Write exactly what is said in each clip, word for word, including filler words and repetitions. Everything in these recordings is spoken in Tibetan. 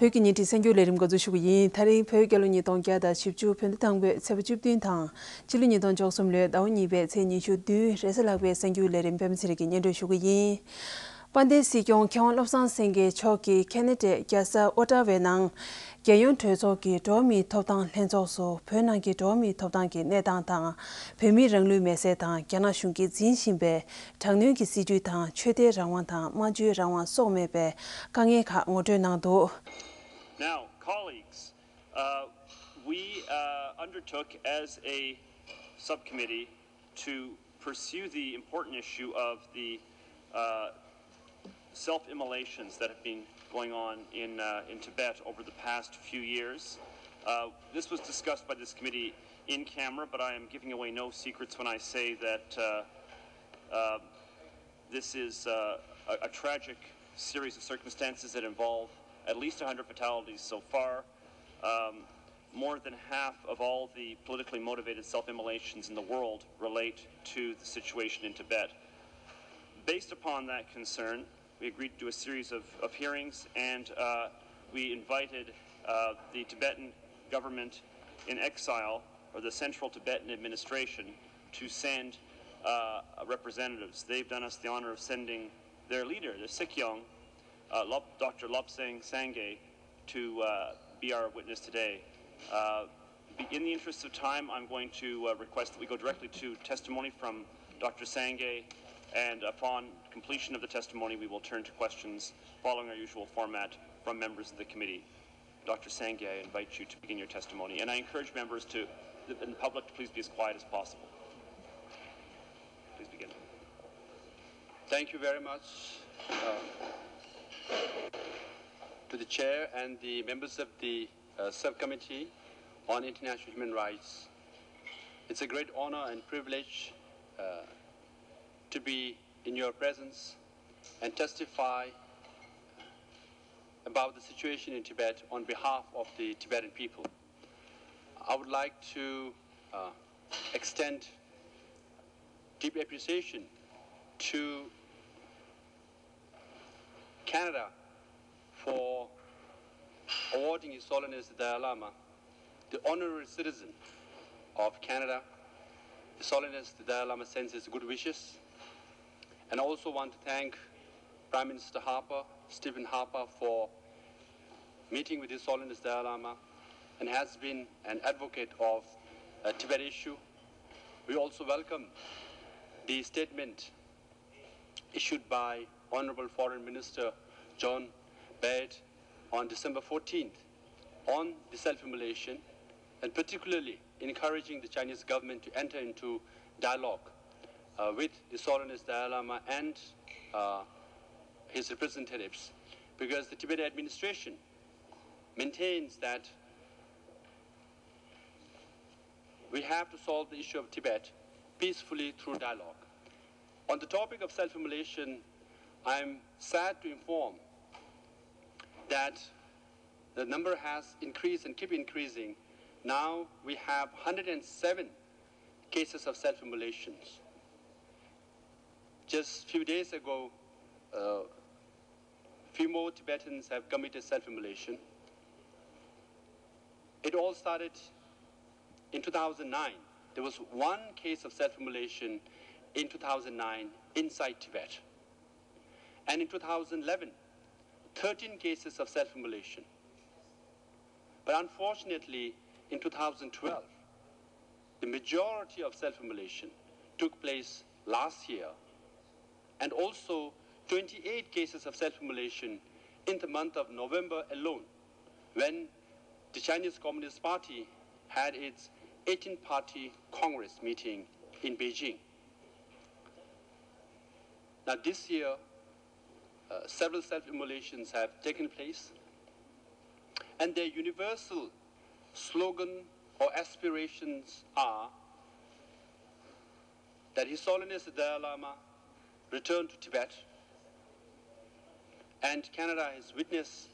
བོད་ཀྱི་ཉིན་བྲིས་གསར་འགྱུར་ལས་རིམ་འགོ་འཛུགས་ཞུ་གི་ཡིན། ད་རིང་བོད་རྒྱལ་ལོ་ཉིས་སྟོང་བརྒྱ་དང་བཞི་བཅུ་བོད་ཟླ་དང་པོའི་ཚེས་པ་བཅུ་བདུན་དང་། སྤྱི་ལོ་ཉིས་སྟོང་བཅུ་གསུམ་ལོའི་ཟླ་བ་གཉིས་པའི་ཚེས་ཉི་ཤུ་བདུན་རེས་གཟའ་ལྷག་པའི་གསར་འགྱུར་ལས་རིམ་པད་མ་ཚེ་རིང་གིས་སྙན་སྒྲོན་ཞུ་གི་ཡིན། དཔལ་ལྡན་སྲིད་སྐྱོང་མཁས་དབང་བློ་བཟང་སེང་གེ་མཆོག་གིས་ཁེ་ན་ཌའི་རྒྱལ་ས་ཨོ་ཊ་ཝའི་ནང་། རྒྱལ་ཡོངས་གྲོས་ཚོགས་ཀྱི་འགྲོ་བ་མིའི་ཐོབ་ཐང་ལྷན་ཚོགས་སུ་བོད་ནང་གི་འགྲོ་བ་མིའི་ཐོབ་ཐང་གི་གནས་སྟངས་དང་། བོད་མིའི་རང་ལུས་མེར་སྲེག་དང་རྒྱ་ནག་གཞུང་གིས་འཛིན་བཞིན་པའི་དྲག་གནོན་གྱི་སྲིད་བྱུས་དང་ཆོས་དད་རང་དབང་དང་སྨྲ་བརྗོད་རང་དབང་སོགས་མེད་པའི་དཀའ་ངལ་ཁག་ངོ་སྤྲོད་གནང་འདུག Now, colleagues, uh, we uh, undertook as a subcommittee to pursue the important issue of the uh, self immolations that have been going on in, uh, in Tibet over the past few years. Uh, this was discussed by this committee in camera, but I am giving away no secrets when I say that uh, uh, this is uh, a, a tragic series of circumstances that involve at least one hundred fatalities so far. Um, more than half of all the politically motivated self immolations in the world relate to the situation in Tibet. Based upon that concern, we agreed to do a series of, of hearings, and uh, we invited uh, the Tibetan government in exile, or the Central Tibetan Administration, to send uh, representatives. They've done us the honor of sending their leader, the Sikyong, uh, Lop, Doctor Lobsang Sangay, to uh, be our witness today. Uh, in the interest of time, I'm going to uh, request that we go directly to testimony from Doctor Sangay, and upon completion of the testimony, we will turn to questions following our usual format from members of the committee. Doctor Sangay, I invite you to begin your testimony, and I encourage members to, and the public to please be as quiet as possible. Please begin. Thank you very much uh, to the chair and the members of the uh, subcommittee on international human rights. It's a great honor and privilege uh, to be in your presence and testify about the situation in Tibet on behalf of the Tibetan people. I would like to uh, extend deep appreciation to Canada for awarding His Holiness the Dalai Lama the honorary citizen of Canada. His Holiness the Dalai Lama sends his good wishes. And I also want to thank Prime Minister Harper, Stephen Harper, for meeting with His Holiness the Dalai Lama and has been an advocate of uh, Tibet issue. We also welcome the statement issued by Honorable Foreign Minister John Baird on December fourteenth on the self-immolation, and particularly encouraging the Chinese government to enter into dialogue uh, with His Holiness Dalai Lama and uh, his representatives, because the Tibetan administration maintains that we have to solve the issue of Tibet peacefully through dialogue. On the topic of self-immolation, I am sad to inform that the number has increased and keep increasing. Now we have one hundred seven cases of self-immolations. Just few days ago, uh, few more Tibetans have committed self-immolation. It all started in two thousand nine. There was one case of self-immolation in two thousand nine inside Tibet. And in two thousand eleven, thirteen cases of self-immolation. But unfortunately, in two thousand twelve, the majority of self-immolation took place last year, and also twenty-eight cases of self-immolation in the month of November alone, when the Chinese Communist Party had its eighteen party Congress meeting in Beijing. Now, this year, uh, several self-immolations have taken place, and their universal slogan or aspirations are that His Holiness the Dalai Lama return to Tibet, and Canada has witnessed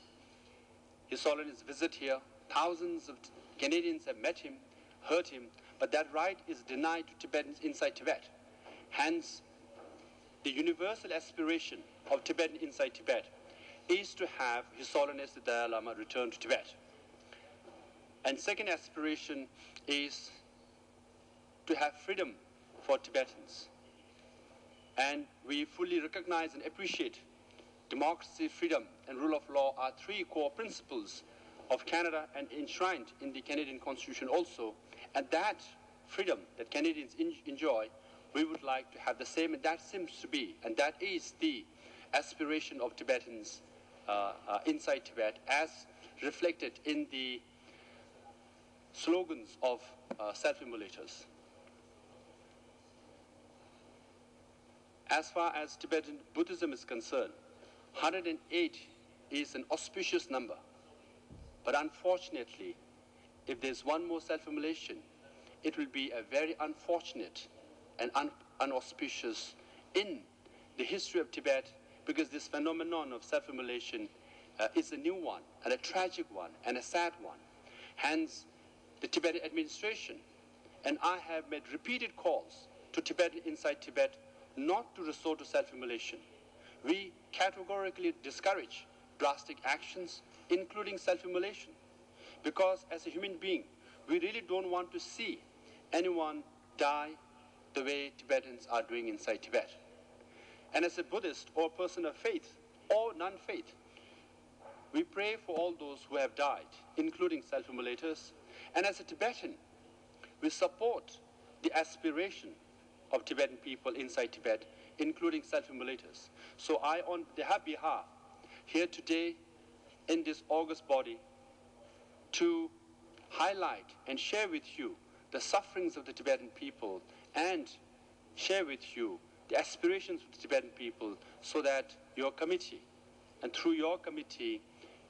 His Holiness visit here. Thousands of Canadians have met him, heard him, but that right is denied to Tibetans inside Tibet. Hence, the universal aspiration of Tibetans inside Tibet is to have His Holiness the Dalai Lama return to Tibet. And second aspiration is to have freedom for Tibetans. And we fully recognize and appreciate democracy, freedom, and rule of law are three core principles of Canada and enshrined in the Canadian Constitution also. And that freedom that Canadians en- enjoy, we would like to have the same, and that seems to be, and that is the aspiration of Tibetans uh, uh, inside Tibet, as reflected in the slogans of uh, self immolators. As far as Tibetan Buddhism is concerned, one hundred eight is an auspicious number. But unfortunately, if there's one more self immolation, it will be a very unfortunate and un- unauspicious in the history of Tibet, because this phenomenon of self immolation uh, is a new one and a tragic one and a sad one. Hence, the Tibetan administration and I have made repeated calls to Tibetans inside Tibet not to resort to self immolation. We categorically discourage drastic actions, including self immolation, because as a human being, we really don't want to see anyone die the way Tibetans are doing inside Tibet. And as a Buddhist or person of faith or non faith, we pray for all those who have died, including self immolators. And as a Tibetan, we support the aspiration of Tibetan people inside Tibet, including self immolators. So I, on their behalf, here today in this august body, to highlight and share with you the sufferings of the Tibetan people and share with you the aspirations of the Tibetan people, so that your committee, and through your committee,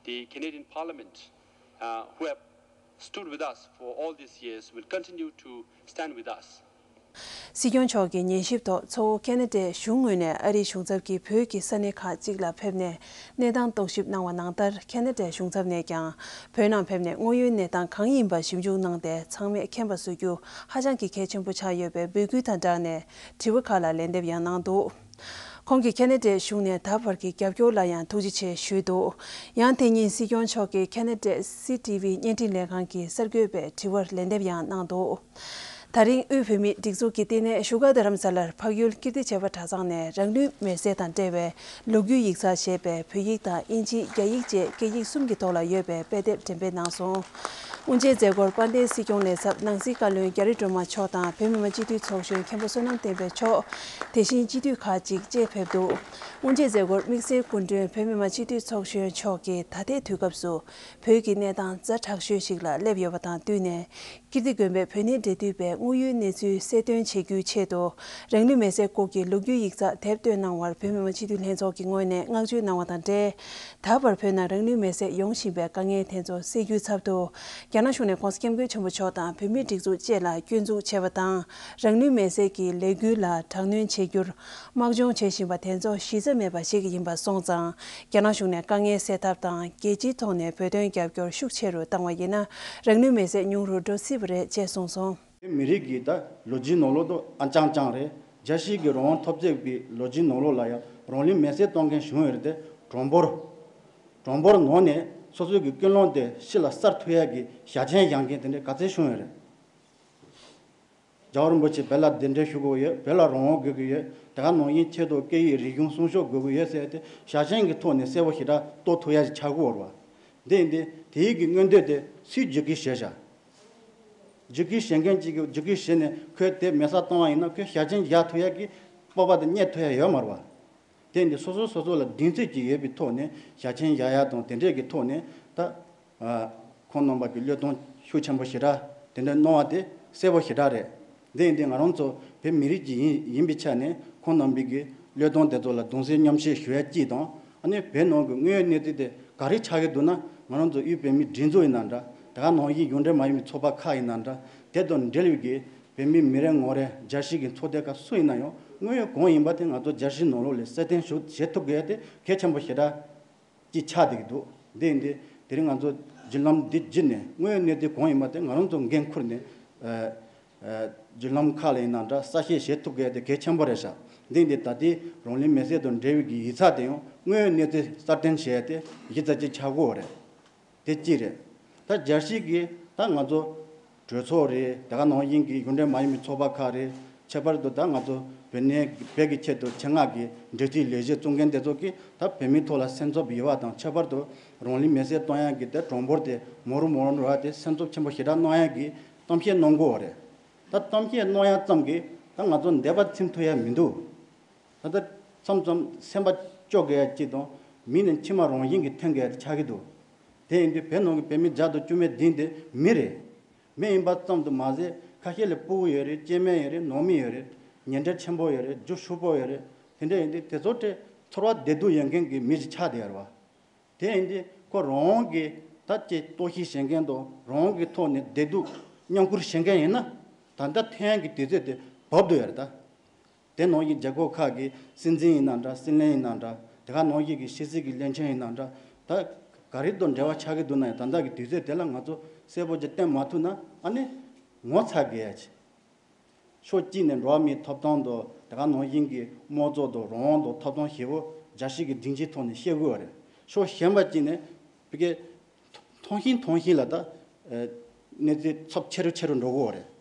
the Canadian Parliament, uh, who have stood with us for all these years, will continue to stand with us. སྲིད་སྐྱོང་མཆོག་གི་ཉན་ཞིབ་ཐོག་གཙོ་བོ་ཁེ་ན་ཌའི་གཞུང་ངོས་ནས་ཨ་རིའི་གཞུང་ཚབ་ཀྱིས་བོད་ཀྱི་ས་གནས་ཁག་ཅིག་ལ་ཕེབས་ནས་གནས་སྟངས་རྟོག་ཞིབ་གནང་བ་ནང་ལྟར། ཁེ་ན་ཌའི་གཞུང་ཚབ་ནས་ཀྱང་བོད་ནང་ཕེབས་ནས་དངོས་ཡོད་གནས་སྟངས་གང་ཡིན་པ་ཞིབ་འཇུག་གནང་སྟེ། ཚང་མས་མཁྱེན་པ་བཟོ་རྒྱུ་ཧ་ཅང་གི་གལ་ཆེན་པོ་ཆགས་ཡོད་པའི་འབོད་སྐུལ་དང་སྦྲགས་ནས་དྲི་བ་ཁག་ལ་ལན་འདེབས་ཡང་གནང་འདུག་ཁོང་གིས་ཁེ་ན་ཌའི་གཞུང་ནས་ད་བར་གྱི་རྒྱབ་སྐྱོར་ལ་ཡང་ཐུགས་རྗེ་ཆེ་ཞུས་འདུག་ཡང་དེ་ཉིན་སྲིད་སྐྱོང་མཆོག་གིས་ཁེ་ན་ཌའི་སི་ཊི་ཝི་བརྙན་འཕྲིན་ལས་ཁང་གི་གསར་འགོད་པའི་དྲི་བར་ལན་འདེབས་ཡང་གནང་འདུག་ད་རིང་དབུས་བོད་མིའི་སྒྲིག་འཛུགས་ཀྱི་ལྟེ་གནས་བཞུགས་སྒར་རྡ་རམ་ས་ལར་འཕགས་ཡུལ་ཀིརྟི་བྱེས་པ་གྲྭ་ཚང་ནས་རང་ལུས་མེར་སྲེག་དང་འབྲེལ་བའི་ལོ་རྒྱུས་ཡིག་ཚགས་ཞེས་པའི་བོད་ཡིག་དང་དབྱིན་ཇི། རྒྱ་ཡིག་བཅས་སྐད་ཡིག་གསུམ་གྱི་ཐོག་ལ་ཡོད་པའི་དཔེ་དེབ་འགྲེམས་སྤེལ་གནང་སོང་། དབུ་འབྱེད་མཛད་སྒོར་དཔལ་ལྡན་སྲིད་སྐྱོང་ལས་ཚབ་ནང་སྲིད་བཀའ་བློན་རྒྱ་རི་སྒྲོལ་མ་མཆོག་དང་། བོད་མི་མང་སྤྱི་འཐུས་ཚོགས་གཞོན་མཁན་པོ་བསོད་ནམས་བསྟན་འཕེལ་མཆོག་དེ་བཞིན་སྤྱི་འཐུས་ཁག་ཅིག་བཅས་ཕེབས་འདུག་དབུ་འབྱེད་མཛད་སྒོར་དམིགས་བསལ་སྐུ་མགྲོན་བོད་མི་མང་སྤྱི་འཐུས་ཚོགས་གཞོན་མཆོག་གིས་ད་ལྟའི་དུས་སྐབས་སུ་བོད་ཀྱི་གནས་སྟངས་ཛ་དྲག་ཤོས་ཤིག་ལ་སླེབས་ཡོད་པ་དང་བསྟུན་ནས། ཀིརྟི་དགོན་པའི་བོད་གནས་འབྲེལ་མཐུད་པས་དངོས་ཡོད་གནས་ཚུལ་གསལ་སྟོན་བྱེད་རྒྱུའི་ཆེད་དུ། རང་ལུས་མེར་སྲེག་སྐོར་གྱི་ལོ་རྒྱུས་ཡིག་ཚགས་དེབ་བཏོན་གནང་བར་བོད་མི་མང་སྤྱི་འཐུས་ལྷན་ཚོགས་ཀྱི་ངོས་ནས་བསྔགས་བརྗོད་གནང་བ་དང་འབྲེལ། ད་བར་བོད་ནང་རང་ལུས་མེར་སྲེག་ཡོང་བཞིན་པའི་དཀའ་ངལ་དེ་ཚོ་སེལ་རྒྱུའི་ཚབ་ཏུ། རྒྱ་ནག་གཞུང་ནས་༸གོང་ས་༸སྐྱབས་མགོན་ཆེན་པོ་མཆོག་དང་བོད་མིའི་སྒྲིག་འཛུགས་བཅས་ལ་སྐྱོན་འཛུགས་བྱས་པ་དང་། རང་ལུས་མེར་སྲེག་གི་ལས་འགུལ་ལ་དྲག་གནོན་བྱེད་རྒྱུར་དམག་སྦྱོང་བྱེད་བཞིན་པ་དེ་ཚོ་གཞི་རྩ་མེད་པ་ཞིག་ཡིན་པ་སོང་ཙང་། རྒྱ་ནག་གཞུང་ནས་དཀའ་ངལ་སེལ་ཐབས་དང་། རྒྱལ་སྤྱིའི་ཐོག་ནས་བོད་དོན་རྒྱབ་སྐྱོར་ཤུགས་ཆེ་རུ་བཏང་བ་ཡིན་ན། རང་ལུས་མེར་སྲེག་ཉུང་རུ་འགྲོ་སྲིད་པ་རེད་ཅེས་གསུངས་སོང་། མི་རིགས་ཀྱི་ད་ལོ་རྒྱུས་ནང་ལོགས་དུ་ཨ་ཅང་ཅང་རེད། རྒྱལ་སྤྱིའི་གི་རང་དབང་འཐབ་རྩོད་ཀྱི་ལོ་རྒྱུས་ནང་ལོགས་ལ་ཡང་རང་ལུས་མེར་སྲེག་གཏོང་མཁན་བྱུང་ཡོད་རེད་དེ། གྲངས་འབོར་གྲངས་འབོར་ནང་ནས་སོ་སོའི་གི་ཀུན་སློང་དེ་ཕྱི་ལ་གསར་ཐུབ་ཡག་གི་ཞལ་ཆེམས་བཞག་མཁན་དེ་འདྲ་ག་ཚད་བྱུང་ཡོད་རེད། རྒྱལ་བ་རིན་པོ་ཆེ་བོད་ལ་གདན་འདྲེན་ཞུ་དགོས་ཡོད། བོད་ལ་རང་དབང་དགོས་ཀྱི་ཡོད། དེ་ག་ནང་བཞིན་ཆེད་དུ་སྐད་ཡིག་རིག་གཞུང་སྲུང་སྐྱོབ་དགོས་ཀྱི་ཡོད་ཟེར་ཏེ་ཞལ་ཆེམས་ཀྱི་ཐོག་ནས་གསལ་པོ་ཞེ་དྲག་རྟོགས་ཐུབ་ཡག་ཅིག་ཆགས་ཀྱི་ཡོད་རེད་བ། འདི་ཡིན་དུས་དེའི་གི་མངོན་འདོད་དེ་སུས་བརྗོད་སྐུལ་བྱས་བཞག་བརྗོད་སྐུལ་བྱེད་མཁན་གཅིག་གིས་བརྗོད་སྐུལ་བྱས་ནས་ཁོས་དེ་མེ་སྲེག་བཏང་བ་ཡིན་ན་ཁོས་ཞལ་ཆེམས་བཞག་ཐུབ་ཡག་གི་སྤོབས་པ་དེ་རྙེད་ཐུབ་ཡག་ཡོད་མ་རེད་བ། དེ་འདི་སོ་སོ་སོ་སོ་ལ་གདེང་ཚོད་ཅིག་ཡོད་པའི་ཐོག་ནས་ཞལ་ཆེམས་བཞག་ཡག་དང་དེ་འདྲས་ཀྱི་ཐོག་ནས་ད་ཨ་ཁོང་རྣམ་པ་གི་བློས་གཏོང་ཤུགས་ཆེན་པོ་ཞེ་དྲག་དེ་འདྲས་གནང་བ་དེ་གསལ་པོ་ཞེ་དྲག་རེད། འདི་ཡིན་དུས་ང་རང་ཚོ་བོད་མི་རིགས་ཀྱི་ཡིན་ཡིན་པའི་ཆ་ནས་ཁོང་རྣམ་པའི་གི་བློས་གཏོང་དེ་ཚོ་ལ་གདུང་སེམས་མཉམ་སྐྱེད་ཞུ་ཡག་གཅིག་དང་། ཨ་ནི་བོད་ནང་གི་དངོས་ཡོད་གནས་ཚུལ་དེ་ག་རེ་ཆགས་ཀྱི་འདུག་ན། ང་རང་ཚོ་དབུས་བོད་མིའི་སྒྲིག་འཛུགས་ཡིན་ན་འདྲ། དེ་ག་ནང་བཞིན་གཞུང་འབྲེལ་མ་ཡིན་པའི་ཚོགས་པ་ཁག་ཡིན་ན་འདྲ། དེ་དང་འབྲེལ་བའི་གི་བོད་མི་མི་རེ་ངོ་རེ་རྒྱལ་སྤྱི་གི་ཚོགས་སྡེ་ཁག་སུ་ཡིན་ན་ཡང་དངོས་ཡོད་གང་ཡིན་པ་དེ་ང་ཚོ་རྒྱལ་སྤྱིའི་ནང་ལོགས་ལ་གསལ་སྟོན་ཞུ་བྱེད་ཐུབ་དགོས་ཡ་དེ་གལ་ཆེན་པོ་ཞེ་དྲག་ཅིག་ཆགས་བསྡད་ཀྱི་འདུག་འདི་ཡིན་དུས་དེ་རིང་ང་ཚོ་བརྒྱུད་ལམ་འདི་བརྒྱུད་ནས་དངོས་ཡོད་གནས་ཚུལ་གང་ཡིན་པ་དེ་ང་རང་ཚོ་འགན་འཁུར་ནས་ཨ་ཨ་བརྒྱུད་ལམ་ཁག་ལ་ཡིན་ན་འདྲ་གསལ་བཤད་བྱེད་ཐུབ་དགོས་ཡ་དེ་གལ་ཆེན་པོ་རེད་ཤག་འདི་ཡིན་དུས་ད་ལྟའི་རང་ལུས་མེར་སྲེག་དང་འབྲེལ་བའི་གི་ཡིག་ཚགས་དེ་ཡང་ དངོས་ཡོད་གནས་ཚུལ་གསར་བཏོན་བྱས་ཏེ་གཞི་རྩ་ཅིག་ཆགས་ཀྱི་ཡོད་རེད། དེ་གཅིག་རེད། ད་རྒྱལ་སྤྱི་གི་ད་ང་ཚོ་གྲོས་ཚོགས་རེད། དེ་ག་ནང་བཞིན་གྱི་གཞུང་འབྲེལ་མ་ཡིན་པའི་ཚོགས་པ་ཁག་རེད། ཁྱད་པར་དུ་ད་ང་ཚོ་བོད་ནས་བོད་ཀྱི་ཆེད་དུ་ཆེད་མངགས་ཀྱི་འབྲེལ་མཐུད་ལས་གཞི་བཙུགས་མཁན་དེ་ཚོ་གིས་ད་བོད་མིའི་ཐོག་ལ་སེམས་འཚབ་ཡོད་པ་དང་། ཁྱད་པར་དུ་རང་ལུས་མེར་སྲེག་གཏོང་ཡག་གི་དེ་གྲངས་འབོར་དེ་མང་རུ་མང་རུ་འགྲོ་བ་དེ་སེམས་འཚབ་ཆེན་པོ་ཞེ་དྲག་གནང་ཡག་གི་གཏམ་བཤད་གནང་གི་ཡོད་རེད། ད་གཏམ་བཤད་གནང་ཡག་ཙམ་གྱིས་ད་ང་ཚོ་འདོད་པ་ཚིམ་ཐུབ་ཡག་མི་འདུག་ད་ལྟ་མཚམས་མཚམས་སེམས་པ་སྐྱོ་དགོས་ཡག་ཅིག་དང་། མིག་ནས་མཆི་མ་རང་བཞིན་གྱིས་ཐོན་དགོས་ཡག་ཆགས་ཀྱི་འདུག་དེ་ཡིན་དུས་བོད་ནང་གི་བོད་མི་བརྒྱ་དང་བཅུ་མེད་བདུན་དེ་མི་རེད། མི་ཡིན་པ་ཙམ་དུ་མ་ཟད། ཁ་ཤས་ལ་སྤུ་གུ་ཡོད་རེད། སྐྱེ་དམན་ཡོད་རེད། ནང་མི་ཡོད་རེད། ཉེ་འབྲེལ་ཆེན་པོ་ཡོད་རེད། རྒྱུ་ཕྱུག་པོ་ཡོད་རེད། དེ་འདྲ་ཡིན་དུས་དེ་ཚོ་དེ་ཚོར་བ་བདེ་སྡུག་ཡོད་མཁན་གྱི་མི་ཞིག་ཆགས་བསྡད་ཡོད་རེད་བ། དེ་ཡིན་དུས་ཁོ་རང་གི་ད་ཅིག་རྟོག་ཞིབ་བྱེད་མཁན་དང་། རང་གི་ཐོག་ནས་བདེ་སྡུག་མཉམ་ཁུར་བྱེད་མཁན་ཡིན་ན། ད་ལྟ་ཐོན་ཡག་གི་དུས་ཚོད་དེ་བབས་བསྡད་ཡོད་རེད་ད། དེ་ནང་བཞིན་རྒྱལ་ཁབ་ཁག་གི་སྲིད་འཛིན་ཡིན་ན་འདྲ། སྲིད་བློན་ཡིན་ན་འདྲ། དེ་ག་ནང་བཞིན་གྱི་ཕྱི་སྲིད་ཀྱི་བློན་ཆེན་ཡིན་ན་འདྲ། ད་ག་རེ་དང་འབྲེལ་བ་ཆགས་ཀྱི་འདུག་ན་ཡང་། ད་ལྟ་གི་དུས་ཚོད་དེ་ལ་ང་ཚོ་གསལ་པོ་ཅིག་སྟོན་མ་ཐུབ་ན། ཨ་ནི་ངོ་ཚ་དགོས་ཡག་ཅིག་ཕྱོགས་གཅིག་ནས་འགྲོ་བ་མིའི་ཐོབ་ཐང་དང་། དེ་ག་ནང་བཞིན་གྱི་དམངས་གཙོ་དང་། རང་དབང་དང་། ཐོབ་ཐང་ཞེ་པོ་རྒྱལ་སྤྱི་གི་སྒྲིག་གཞིའི་ཐོག་ནས་བཤད་དགོས་པ་རེད། ཕྱོགས་གཞན་པ་གཅིག་ནས་ཕ་གི་ཐང་ཤིང་ཐང་ཤིང་ལ་ད་ཨ་གནས་ཚུལ་ཚབས་ཆེ་རུ་ཆེ་རུ་འགྲོ་གི་ཡོད་རེད།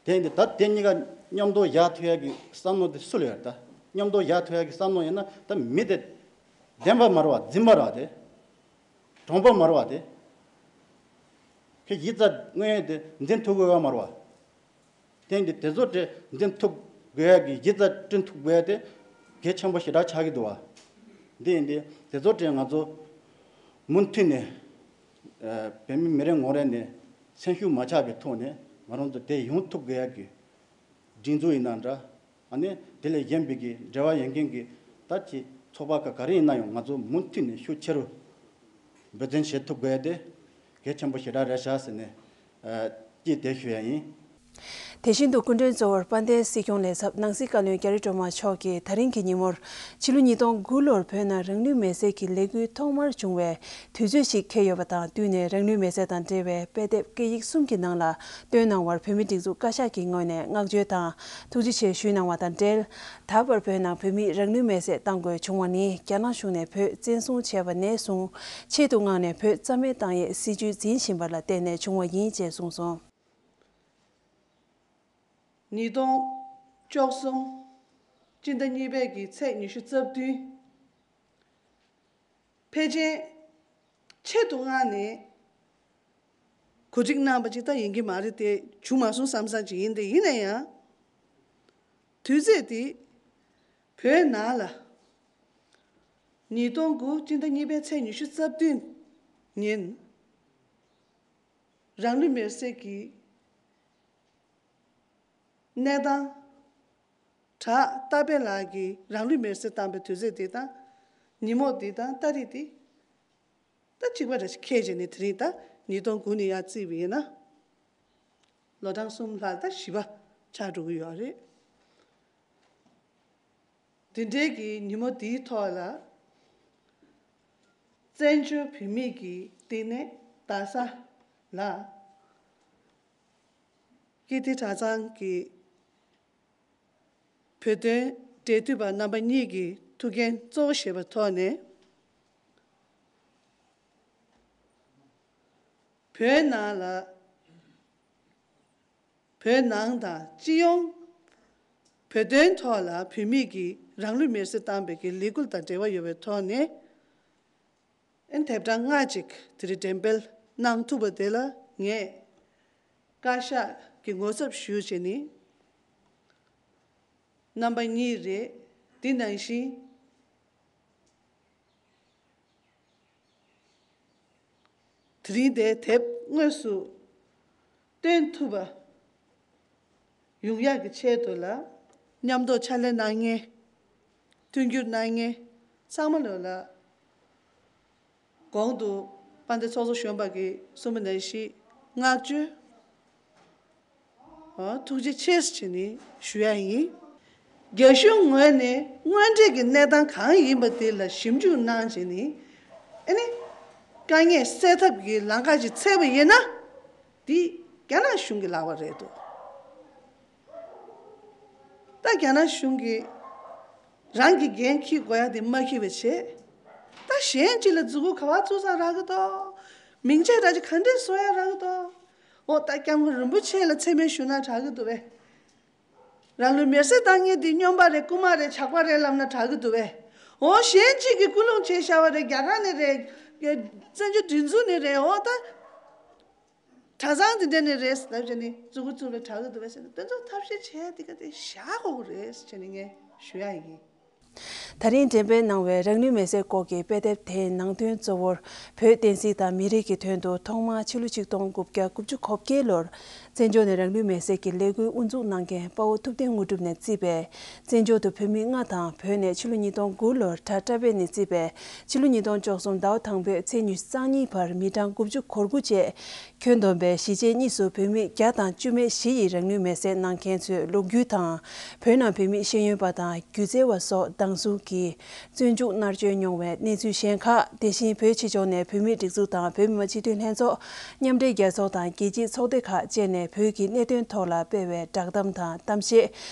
དེ་ཡིན་དུས་ད་དེ་གཉིས་ཀ་མཉམ་དུ་བཞག་ཐུབ་ཡག་གི་བསམ་བློ་དེ་སུ་ལ་ཡོད་རེད། ད་མཉམ་དུ་བཞག་ཐུབ་ཡག་གི་བསམ་བློ་ཡོད་ན། ད་མི་དེ་བདེན་པ་མ་རེད་བ། རྫུན་པ་རེད་བ། དེ་དྲང་པོ་མ་རེད་བ། དེ་ཁོས་གཞི་རྩ་དངོས་ཡོད་དེ་འཛིན་ཐུབ་དགོས་པ་མ་རེད་བ། དེ་ཡིན་དུས་དེ་ཚོ་དེ་འཛིན་ཐུབ་དགོས་ཡག་གི་གཞི་རྩ་བསྐྲུན་ཐུབ་དགོས་ཡག་དེ་གལ་ཆེན་པོ་ཞེ་དྲག་ཆགས་ཀྱི་འདུག་བ། འདི་ཡིན་དུས་དེ་ཚོ་དེ་ང་ཚོ་མུ་མཐུད་ནས་ཨ་བོད་མི་མི་རེ་ངོ་རེ་ནས་སེམས་ཤུགས་མ་ཆག་པའི་ཐོག་ནས་ང་རང་ཚོ་དེ་ཡོང་ཐུབ་དགོས་ཡག་གི་སྒྲིག་འཛུགས་ཡིན་ན་འདྲ། ཨ་ནི་དེ་ལས་གཞན་པའི་གི་འབྲེལ་བ་ཡོད་མཁན་གྱི་ད་ཅིག་ཚོགས་པ་ཁག་ག་རེ་ཡིན་ན་ཡང་། ང་ཚོ་མུ་མཐུད་ནས་ཤུགས་ཆེ་རུ་འབད་བརྩོན་བྱེད་ཐུབ་དགོས་ཡག་དེ་གལ་ཆེན་པོ་ཞེ་དྲག་རེད་ཤག་ཟེར་ནས་ཨ་ཅིག་དེ་ཞུ་ཡག་ཡིན། དེ་བཞིན་དུ་སྐུ་མགྲོན་གཙོ་བོར་དཔལ་ལྡན་སྲིད་སྐྱོང་ལས་ཚབ་ནང་སྲིད་བཀའ་བློན་རྒྱ་རི་སྒྲོལ་མ་མཆོག་གིས་ད་རིང་གི་ཉིན་མོར་ཕྱི་ལོ་ཉིས་སྟོང་དགུ་ལོར་བོད་ནང་རང་ལུས་མེར་སྲེག་གི་ལས་འགུལ་ཐོག་མར་བྱུང་བའི་དུས་ཚོད་ཅིག་འཁེལ་ཡོད་པ་དང་བསྟུན་ནས། རང་ལུས་མེར་སྲེག་དང་འབྲེལ་བའི་དཔེ་དེབ་སྐད་ཡིག་གསུམ་གྱི་ནང་ལ་བཏོན་གནང་བར་བོད་མིའི་སྒྲིག་འཛུགས་བཀའ་ཤག་གི་ངོས་ནས་བསྔགས་བརྗོད་དང་ཐུགས་རྗེ་ཆེ་ཞུས་གནང་བ་དང་འབྲེལ། ད་བར་བོད་ནང་བོད་མིས་རང་ལུས་མེར་སྲེག་གཏང་དགོས་བྱུང་བ་ནི། རྒྱ་ནག་གཞུང་ནས་བོད་བཙན་བཟུང་བྱས་པ་ནས་བཟུང་ཆེད་དུ་མངགས་ནས་བོད་རྩ་མེད་བཏང་ཡས་སྲིད་ཇུས་འཛིན་བཞིན་པ་ལ་བརྟེན་ནས་བྱུང་བ་ཡིན་ཅེས་གསུངས་སོང་། ཉིས་སྟོང་བཅུ་གསུམ་སྤྱི་ཟླ་གཉིས་པའི་གི་ཚེས་ཉི་ཤུ་རྩ་བདུན། ཕལ་ཆེར་ཆེད་དུ་མངགས་ནས་གོ་སྒྲིག་གནང་བ་ཅིག་ད་ཡིན་གྱི་མ་རེད་དེ། བྱུང་མ་སོང་བསམ་བསམ་ཅིག་ཡིན། དེ་ཡིན་ན་ཡང་དུས་ཚོད་དེ་བོད་ནང་ལ་ཉིས་སྟོང་དགུ་སྤྱི་ཟླ་གཉིས་པའི་ཚེས་ཉི་ཤུ་རྩ་བདུན་ཉིན་རང་ལུས་མེར་སྲེག་གི་གནས་སྟངས། བྲག་རྟ་པའི་ལགས་ཀྱིས་རང་ལུས་མེར་སྲེག་བཏང་པའི་དུས་ཚོད་དེ་དང་། ཉིན་མོ་དེ་དང་། ཏ་རིག་དེ་ད་གཅིག་པ་རེ་ཞིག་ཁེལ་བྱས་ནས། དེ་རིང་ད་ཉིས་སྟོང་དགུ་ནས་ཡར་བརྩིས་པ་ཡིན་ན་ལོ་གྲངས་གསུམ་ལྷག་ད་བཞི་པ་ཆགས་འགྲོ་གི་ཡོད་རེད། དེ་འདྲའི་གི་ཉིན་མོ་དེའི་ཐོག་ལ་བཙན་བྱོལ་བོད་མིའི་གི་བསྟི་གནས་རྡ་ས་ལ་ཀིརྟི་གྲྭ་ཚང་གི་བོད་དོན་འབྲེལ་མཐུད་པ་རྣམ་པ་གཉིས་ཀྱིས་ཐུགས་འགན་གཙོ་བོ་བཞེས་པའི་ཐོག་ནས། བོད་ནང་ལ། བོད་ནང་དང་སྤྱི་ཡོངས་བོད་དོན་ཐོག་ལ་བོད་མིས་ཀྱིས་རང་ལུས་མེར་སྲེག་བཏང་པའི་གི་ལས་འགུལ་དང་འབྲེལ་བ་ཡོད་པའི་ཐོག་ནས། ཨན་དེབ་གྲངས་ལྔ་ཅིག་དེ་རིང་འགྲེམས་སྤེལ་གནང་ཐུབ་པ་དེ་ལ་ངས་བཀའ་ཤག་གི་ངོ་ཚབ་ཞུས་བྱས་ནས། རྣམ་པ་གཉིས་རེད། དེ་ནང་བཞིན་དེ་རིང་དེ་དེབ་དངོས་སུ་སྟོན་ཐུབ་པ་ཡོང་ཡག་གི་ཆེད་དུ་ལ། མཉམ་དུ་ཕྱག་ལས་གནང་མཁན། མཐུན་འགྱུར་གནང་མཁན་ཚང་མ་ལོ་ལ། གོང་དུ་དཔལ་ལྡན་ཚོགས་གཙོ་གཞོན་པ་གིས་གསུངས་པ་ནང་བཞིན་བསྔགས་བརྗོད། ཨ། ཐུགས་རྗེ་ཆེ་ཟེར་ནས་ཞུ་ཡ་ཡིན། རྒྱ་གཞུང་ངོས་ནས་དངོས་འབྲེལ་གྱི་གནས་སྟངས་གང་ཡིན་པ་དེ་ལ་ཞིབ་འཇུག་གནང་བྱས་ནས། ཨ་ནི་དཀའ་ངལ་སེལ་ཐབས་ཀྱི་ལམ་ཁ་ཅིག་འཚོལ་བ་ཡིན་ན། འདི་རྒྱ་ནག་གཞུང་གི་ལག་པ་རེད་འདུག་ད་རྒྱ་ནག་གཞུང་གིས་ རང་གི་འགན་འཁྱེར་དགོས་ཡ་དེ་མ་འཁྱེར་བའི་ཆེད། ད་གཞན་གཅིག་ལ་མཛུ་གུ་ག་བ་བཙུགས་ས་རག་གི་འདུག་མིང་ཆད་ར་ཅིག་ག་འདྲས་བཟོ་ཡ་རག་གི་འདུག་འོ་ད་སྐྱབས་མགོན་རིན་པོ་ཆེ་ལ་མཚན་སྨད་ཞུ་ན་དྲག་གི་འདུག་བས། རང་ལུས་མེར་སྲེག་བཏང་མཁན་དེ་སྨྱོན་པ་རེད། རྐུན་མ་རེད། ཇག་པ་རེད་ལབ་ན་དྲག་གི་འདུག་བས། འོ་གཞན་གཅིག་གིས་ཀུན་སློང་བྱས་བཞག་པ་རེད། རྒྱ་གར་ནས་རེད། བཙན་བྱོལ་སྒྲིག་འཛུགས་ནས་རེད། འོ་ད་གྲྭ་ཚང་དེ་འདྲ་ནས་རེད་ལབ་བྱས་ནས་མཛུ་གུ་བཙུགས་པའི་དྲག་གི་འདུག་བས་ཟེར་ནས་དེ་ཚོ་ཐབས་ཤེས་བྱས་དེ་ག་དེ་བཞག་དགོས་ཀྱི་རེད་ཟེར་བྱས་ནས་ངས་ཞུ་ཡ་ཡིན། ད་རིང་འགྲེམས་སྤེལ་གནང་བའི་རང་ལུས་མེར་སྲེག་སྐོར་གྱི་དཔེ་དེབ་དེའི་ནང་དོན་གཙོ་བོར། བོད་བསྟན་སྲིད་དང་མི་རིགས་ཀྱི་དོན་དུ་ཐོག་མར་ཕྱི་ལོ་ཆིག་སྟོང་དགུ་བརྒྱ་དགུ་བཅུ་གོ་བརྒྱད་ལོར་བཙན་བྱོལ་ནས་རང་ལུས་མེར་སྲེག་གི་ལས་འགུལ་དབུ་འཛུགས་གནང་མཁན་དཔའ་བོ་ཐུབ་བསྟན་དངོས་གྲུབ་ནས་གཙོས་པའི་བཙན་བྱོལ་དུ་བོད་མི་ལྔ་དང་། བོད་ནས་ཕྱི་ལོ་ཉིས་སྟོང་དགུ་ལོར་གྲྭ་བཀྲ་བྷེ་ནས་གཙོས་པའི་ཕྱི་ལོ་ཉིས་སྟོང་བཅུ་གསུམ་ཟླ་བ་དང་པོའི་ཚེས་ཉི་ཤུ་རྩ་གཉིས་བར་མི་གྲངས་དགུ་བཅུ་གོ་དགུ་བཅས། ཁྱོན་བསྡོམས་པའི་གཞིས་བྱེས་གཉིས་སུ་བོད་མི་བརྒྱ་དང་བཅུ་མེད་བཞི་ཡི་རང་ལུས་མེར་སྲེག་གནང་མཁན་ཚོའི་ལོ་རྒྱུས་དང་། བོད་ནང་བོད་མི་ཤེས་ཡོན་པ་དང་སྒྱུ་རྩལ་བ་སོགས་སྡང་ཟུག་གིས་བཙོན་འཇུག་མནར་གཅོད་མྱོང་བའི་གནས་ཚུལ་གཞན་ཁག་དེ་བཞིན་བོད་ཕྱི་ཕྱོགས་ནས་བོད་མིའི་སྒྲིག་འཛུགས་དང་བོད་མི་མང་སྤྱི་འཐུས་ལྷན་ཚོགས། མཉམ་འབྲེལ་རྒྱལ་ཚོགས་དང་རྒྱལ་སྤྱིའི་ཚོགས་སྡེ་ཁག་བཅས་ནས་བོད་ཀྱི་གནད་དོན་ཐོག་ལ་སྤེལ་བའི་བསྒྲགས་གཏམ་དང་གཏམ་བཤད།